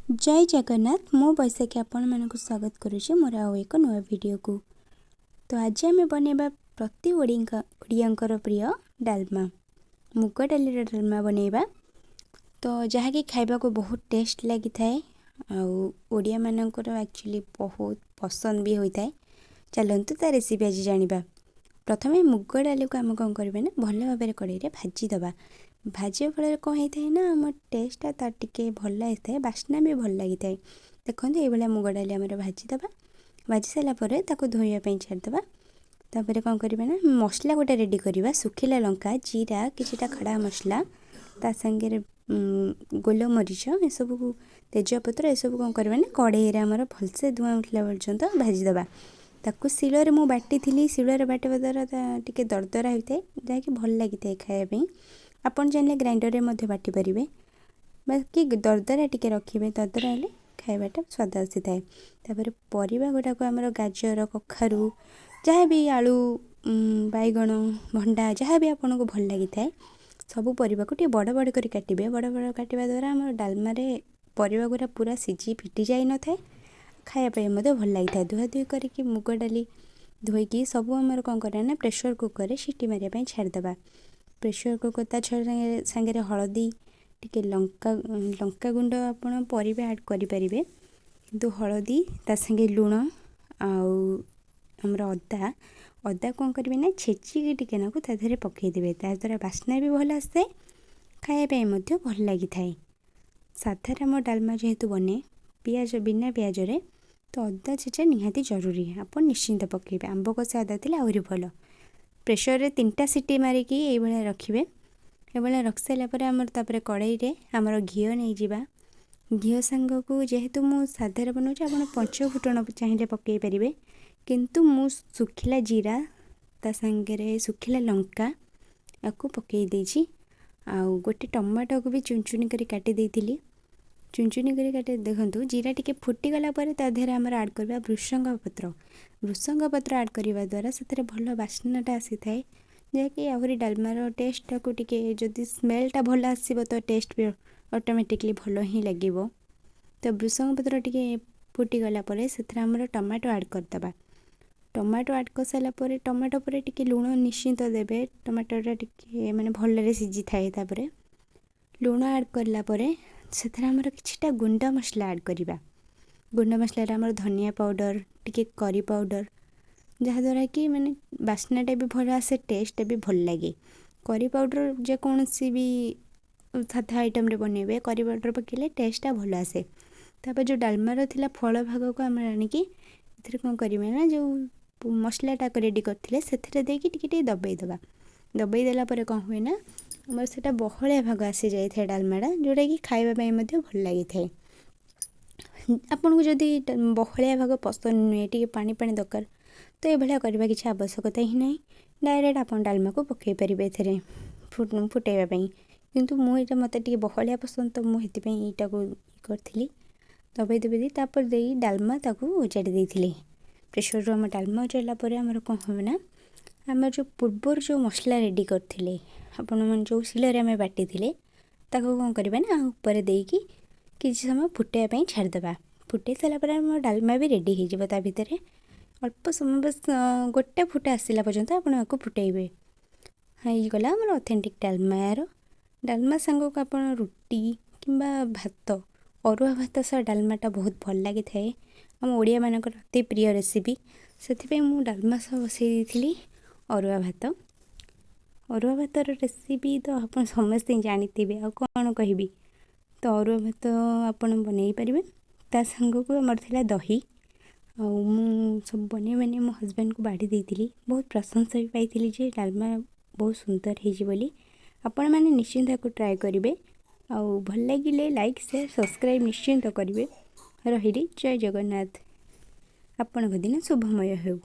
ଜୟ ଜଗନ୍ନାଥ। ମୁଁ ବୈଶାଖୀ ଆପଣମାନଙ୍କୁ ସ୍ୱାଗତ କରୁଛି ମୋର ଆଉ ଏକ ନୂଆ ଭିଡ଼ିଓକୁ। ତ ଆଜି ଆମେ ବନେଇବା ପ୍ରତି ଓଡ଼ିଆଙ୍କର ପ୍ରିୟ ଡାଲମା, ମୁଗ ଡାଲିର ଡାଲମା ବନେଇବା, ତ ଯାହାକି ଖାଇବାକୁ ବହୁତ ଟେଷ୍ଟ ଲାଗିଥାଏ ଆଉ ଓଡ଼ିଆମାନଙ୍କର ଆକ୍ଚୁଆଲି ବହୁତ ପସନ୍ଦ ବି ହୋଇଥାଏ। ଚାଲନ୍ତୁ, ତା ରେସିପି ଆଜି ଜାଣିବା। ପ୍ରଥମେ ମୁଗ ଡାଲିକୁ ଆମେ କ'ଣ କରିବା ନା ଭଲ ଭାବରେ କଡ଼େଇରେ ଭାଜିଦେବା। ଭାଜିବା ଫଳରେ କ'ଣ ହେଇଥାଏ ନା ଆମ ଟେଷ୍ଟଟା ତାର ଟିକେ ଭଲ ଆସିଥାଏ, ବାସ୍ନା ବି ଭଲ ଲାଗିଥାଏ। ଦେଖନ୍ତୁ, ଏଇଭଳିଆ ମୁଗ ଡାଲି ଆମର ଭାଜିଦେବା। ଭାଜି ସାରିଲା ପରେ ତାକୁ ଧୋଇବା ପାଇଁ ଛାଡ଼ିଦେବା। ତାପରେ କ'ଣ କରିବା ନା ମସଲା ଗୋଟେ ରେଡ଼ି କରିବା। ଶୁଖିଲା ଲଙ୍କା, ଜିରା, କିଛିଟା ଖଡ଼ା ମସଲା, ତା ସାଙ୍ଗରେ ଗୋଲମରିଚ, ଏସବୁକୁ, ତେଜପତ୍ର, ଏସବୁ କ'ଣ କରିବା ନା କଡ଼େଇରେ ଆମର ଭଲସେ ଧୂଆଁ ଉଠିଲା ପର୍ଯ୍ୟନ୍ତ ଭାଜିଦେବା। ତାକୁ ଶିଳରେ ମୁଁ ବାଟିଥିଲି। ଶିଳରେ ବାଟିବା ଦ୍ୱାରା ତା ଟିକେ ଦରଦରା ହୋଇଥାଏ, ଯାହାକି ଭଲ ଲାଗିଥାଏ ଖାଇବା ପାଇଁ। ଆପଣ ଚାହିଁଲେ ଗ୍ରାଇଣ୍ଡରରେ ମଧ୍ୟ ବାଟିପାରିବେ, ବାକି ଦରଦରା ଟିକେ ରଖିବେ। ଦରଦରା ହେଲେ ଖାଇବାଟା ସ୍ୱାଦ ଆସିଥାଏ। ତାପରେ ପରିବା ଗୁଡ଼ାକୁ ଆମର ଗାଜର, କଖାରୁ, ଯାହା ବି ଆଳୁ, ବାଇଗଣ, ଭଣ୍ଡା, ଯାହା ବି ଆପଣଙ୍କୁ ଭଲ ଲାଗିଥାଏ, ସବୁ ପରିବାକୁ ଟିକେ ବଡ଼ ବଡ଼ କରି କାଟିବେ। ବଡ଼ ବଡ଼ କାଟିବା ଦ୍ୱାରା ଆମର ଡାଲମାରେ ପରିବା ଗୁଡ଼ା ପୁରା ସିଝି ଫିଟି ଯାଇନଥାଏ, ଖାଇବା ପାଇଁ ମଧ୍ୟ ଭଲ ଲାଗିଥାଏ। ଧୁଆଧୁଇ କରିକି ମୁଗ ଡାଲି ଧୋଇକି ସବୁ ଆମର କ'ଣ କରିବା ନା ପ୍ରେସର୍ କୁକର୍ରେ ସିଟି ମାରିବା ପାଇଁ ଛାଡ଼ିଦେବା। ପ୍ରେସର୍ କୁକର୍ ତା ସାଙ୍ଗରେ ହଳଦୀ ଟିକେ, ଲଙ୍କା ଗୁଣ୍ଡ ଆପଣ ପରିବା ଆଡ଼୍ କରିପାରିବେ, କିନ୍ତୁ ହଳଦୀ, ତା ସାଙ୍ଗେ ଲୁଣ ଆଉ ଆମର ଅଦା। ଅଦା କ'ଣ କରିବେ ନା ଛେଚିକି ଟିକେ ନାକୁ ତା ଦେହରେ ପକାଇଦେବେ। ତା ଦ୍ୱାରା ବାସ୍ନା ବି ଭଲ ଆସିଥାଏ, ଖାଇବା ପାଇଁ ମଧ୍ୟ ଭଲ ଲାଗିଥାଏ। ସାଧାରେ ଆମ ଡାଲମା ଯେହେତୁ ବନେ ପିଆଜ ବିନା ପିଆଜରେ, ତ ଅଦା ଛେଚା ନିହାତି ଜରୁରୀ। ଆପଣ ନିଶ୍ଚିନ୍ତ ପକାଇବେ। ଆମ୍ବ କଷା ଅଦା ଥିଲେ ଆହୁରି ଭଲ। ପ୍ରେସରରେ ତିନିଟା ସିଟି ମାରିକି ଏଇଭଳିଆ ରଖିବେ। ଏଇଭଳିଆ ରଖିସାରିଲା ପରେ ଆମର ତାପରେ କଡ଼େଇରେ ଆମର ଘିଅ ନେଇଯିବା। ଘିଅ ସାଙ୍ଗକୁ ଯେହେତୁ ମୁଁ ସାଧାରେ ବନାଉଛି, ଆପଣ ପଞ୍ଚ ଫୁଟଣ ଚାହିଁଲେ ପକାଇ ପାରିବେ, କିନ୍ତୁ ମୁଁ ଶୁଖିଲା ଜିରା, ତା ସାଙ୍ଗରେ ଶୁଖିଲା ଲଙ୍କା ଆକୁ ପକାଇ ଦେଇଛି। ଆଉ ଗୋଟେ ଟମାଟୋକୁ ବି ଚୁନଚୁନି କରି କାଟି ଦେଇଥିଲି। ଚୁନଚୁନି କରି କାଟି, ଦେଖନ୍ତୁ, ଜିରା ଟିକେ ଫୁଟିଗଲା ପରେ ତା ଦେହରେ ଆମର ଆଡ଼୍ କରିବା ଭୃସଙ୍ଗ ପତ୍ର। ଭୃସଙ୍ଗ ପତ୍ର ଆଡ଼୍ କରିବା ଦ୍ୱାରା ସେଥିରେ ଭଲ ବାସ୍ନାଟା ଆସିଥାଏ, ଯାହାକି ଆହୁରି ଡାଲମାର ଟେଷ୍ଟଟାକୁ ଟିକେ, ଯଦି ସ୍ମେଲଟା ଭଲ ଆସିବ ତ ଟେଷ୍ଟ ବି ଅଟୋମେଟିକଲି ଭଲ ହିଁ ଲାଗିବ। ତ ଭୃସଙ୍ଗ ପତ୍ର ଟିକେ ଫୁଟିଗଲା ପରେ ସେଥିରେ ଆମର ଟମାଟୋ ଆଡ଼୍ କରିଦେବା। ଟମାଟୋ ଆଡ଼୍ କରିସାରିଲା ପରେ ଟମାଟୋ ପରେ ଟିକେ ଲୁଣ ନିଶ୍ଚିନ୍ତ ଦେବେ। ଟମାଟୋଟା ଟିକେ ମାନେ ଭଲରେ ସିଝିଥାଏ। ତାପରେ ଲୁଣ ଆଡ଼୍ କଲା ପରେ ସେଥିରେ ଆମର କିଛିଟା ଗୁଣ୍ଡ ମସଲା ଆଡ଼୍ କରିବା। ଗୁଣ୍ଡ ମସଲାରେ ଆମର ଧନିଆ ପାଉଡ଼ର, ଟିକେ କରି ପାଉଡ଼ର, ଯାହାଦ୍ୱାରା କି ମାନେ ବାସ୍ନାଟା ବି ଭଲ ଆସେ, ଟେଷ୍ଟଟା ବି ଭଲ ଲାଗେ। କରି ପାଉଡ଼ର ଯେକୌଣସି ବି ସାଧା ଆଇଟମ୍ରେ ବନେଇବେ, କରି ପାଉଡ଼ର ପକାଇଲେ ଟେଷ୍ଟଟା ଭଲ ଆସେ। ତାପରେ ଯେଉଁ ଡାଲମାର ଥିଲା ଫଳ ଭାଗକୁ ଆମେ ଆଣିକି ଏଥିରେ କ'ଣ କରିବେ ନା ଯେଉଁ ମସଲାଟାକୁ ରେଡ଼ି କରିଥିଲେ ସେଥିରେ ଦେଇକି ଟିକେ ଟିକେ ଦବେଇ ଦେବା। ଦବେଇ ଦେଲା ପରେ କ'ଣ ହୁଏ ନା ଆମର ସେଇଟା ବହଳିଆ ଭାଗ ଆସିଯାଇଥାଏ ଡାଲମାଟା, ଯେଉଁଟାକି ଖାଇବା ପାଇଁ ମଧ୍ୟ ଭଲ ଲାଗିଥାଏ। ଆପଣଙ୍କୁ ଯଦି ବହଳିଆ ଭାଗ ପସନ୍ଦ ନୁହେଁ, ଟିକେ ପାଣି ପାଣି ଦରକାର, ତ ଏଭଳିଆ କରିବା କିଛି ଆବଶ୍ୟକତା ହିଁ ନାହିଁ। ଡାଇରେକ୍ଟ ଆପଣ ଡାଲମାକୁ ପକାଇ ପାରିବେ ଏଥିରେ ଫୁଟାଇବା ପାଇଁ। କିନ୍ତୁ ମୁଁ ଏଇଟା, ମୋତେ ଟିକେ ବହଳିଆ ପସନ୍ଦ, ତ ମୁଁ ସେଥିପାଇଁ ଏଇଟାକୁ କରିଥିଲି। ଦବେଇ ଦବେଇ ଦେଇ ତାପରେ ଦେଇ ଡାଲମା ତାକୁ ଉଜାଡ଼ି ଦେଇଥିଲି। ପ୍ରେସରରୁ ଆମ ଡାଲମା ଉଜାଡ଼ିଲା ପରେ ଆମର କ'ଣ ହେବ ନା ଆମର ଯେଉଁ ପୂର୍ବରୁ ଯେଉଁ ମସଲା ରେଡ଼ି କରିଥିଲେ ଆପଣମାନେ, ଯେଉଁ ଶିଳରେ ଆମେ ବାଟିଥିଲେ, ତାକୁ କ'ଣ କରିବା ନା ଉପରେ ଦେଇକି କିଛି ସମୟ ଫୁଟାଇବା ପାଇଁ ଛାଡ଼ିଦେବା। ଫୁଟାଇ ସାରିଲା ପରେ ଆମ ଡାଲମା ବି ରେଡ଼ି ହେଇଯିବ। ତା ଭିତରେ ଅଳ୍ପ ସମୟ, ବାସ୍ ଗୋଟେ ଫୁଟା ଆସିଲା ପର୍ଯ୍ୟନ୍ତ ଆପଣ ଆକୁ ଫୁଟାଇବେ। ହେଇଗଲା ଆମର ଅଥେଣ୍ଟିକ୍ ଡାଲମାର। ଡାଲମା ସାଙ୍ଗକୁ ଆପଣ ରୁଟି କିମ୍ବା ଭାତ, ଅରୁଆ ଭାତ ସହ ଡାଲମାଟା ବହୁତ ଭଲ ଲାଗିଥାଏ। ଆମ ଓଡ଼ିଆମାନଙ୍କର ଅତି ପ୍ରିୟ ରେସିପି। ସେଥିପାଇଁ ମୁଁ ଡାଲମା ସହ ବସାଇ ଦେଇଥିଲି ଅରୁଆ ଭାତ। ଅରୁଆ ଭାତର ରେସିପି ତ ଆପଣ ସମସ୍ତେ ଜାଣିଥିବେ, ଆଉ କ'ଣ କହିବି? ତ ଅରୁଆ ଭାତ ଆପଣ ବନେଇ ପାରିବେ। ତା ସାଙ୍ଗକୁ ଆମର ଥିଲା ଦହି। ଆଉ ମୁଁ ସବୁ ବନେଇ ବନେଇ ମୋ ହଜବେଣ୍ଡକୁ ବାଢ଼ି ଦେଇଥିଲି। ବହୁତ ପ୍ରଶଂସା ବି ପାଇଥିଲି ଯେ ଡାଲମା ବହୁତ ସୁନ୍ଦର ହେଇଛି ବୋଲି। ଆପଣମାନେ ନିଶ୍ଚିନ୍ତ ଏହାକୁ ଟ୍ରାଏ କରିବେ ଆଉ ଭଲ ଲାଗିଲେ ଲାଇକ୍, ସେୟାର, ସବସ୍କ୍ରାଇବ୍ ନିଶ୍ଚିନ୍ତ କରିବେ। ରହିଲି, ଜୟ ଜଗନ୍ନାଥ। ଆପଣଙ୍କ ଦିନ ଶୁଭମୟ ହେଉ।